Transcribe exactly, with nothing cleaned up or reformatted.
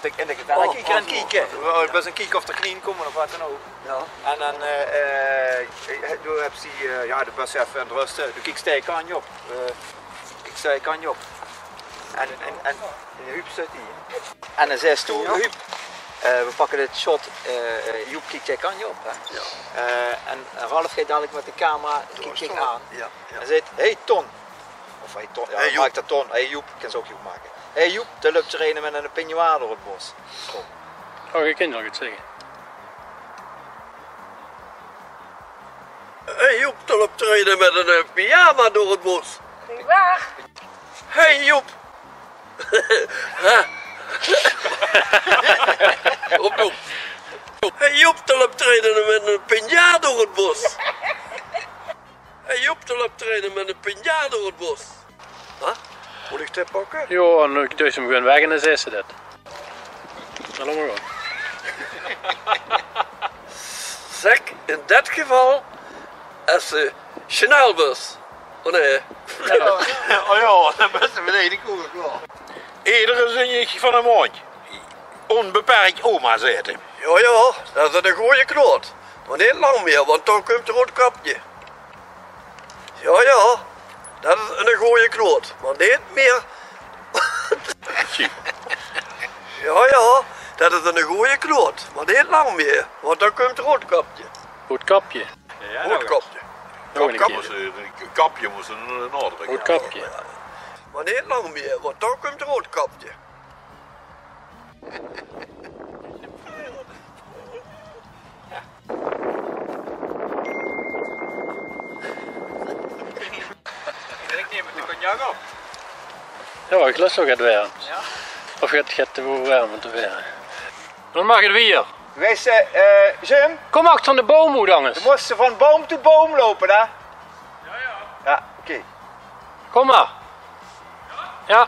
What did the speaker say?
Kiek, en dan kiek, hè. Bès kiek of d'r knien kómme of wat dan ouch. Jao. En dan, eh, eh, doe höbs die, eh, jao, de bès effe aan 't röste. Doe kieks tege kantj op. Eh, kieks tege kantj op. En, en, en, en Huub zit hie. En dan zaes doe, Huub, eh, we pakke dit shot, eh, eh, Joep kiek tege kantj op, hè. Jao. Eh, en Ralf geit dalik mit de camera, kiek tege aan. Jao, jao. En zaet: "Hey Ton." Of hey Ton, jao, maak det Ton. Hey Joep, kins se ouch Joep make. "Hey Joep, d'r löp d'r eine mit eine pinjada door 't bos." Kom. Oh, ich kin nog get zègke. "Hey Joep, d'r löp d'r eine mit eine, eh, pyjama door 't bos." Goeie waag. "Hey Joep." Op, op. "Hey Joep, d'r löp d'r eine mit eine pinjada door 't bos." "Hey Joep, d'r löp d'r eine mit eine pinjada door 't bos." Hè? Mót ich dit pakke? Jao, en ich duis 'm gewoon weg en dan zaes se det. Allemaol gewoon. Zèk, in det geval, es se snel bès. Oh nae. Oh jao, dan bès se mit eine kogel klaor. Edere zóndig van de maondj. Ónbeperk oma zaete. Jao, jao, det is eine gooje knoot. Mer neet lang mieë, want dan kump Roodkapje. Jao, jao, det is eine gooje knoot, mer neet mieë. Jao, jao, det is eine gooje knoot, mer neet lang mieë, want dan kump Roodkapje. Roodkapje. Jao, Roodkapje. Nog ein kier. Kap-, kapje mós se, kapje mós se ein, ein naodrök. Roodkapje. Mer neet lang mieë, want dan kump Roodkapje. Ich drink neet mit de cognac op. Jao, ich lust ouch get werms. Jao? Of get, get te werm om te werme. Dan maak 't weer. Wees, eh, Jim? Kóm achter de boum oet, angers. Dan mós se van boum tot boum loupe, hè? Jao, jao. Jao, oké. Kóm mer. Jao?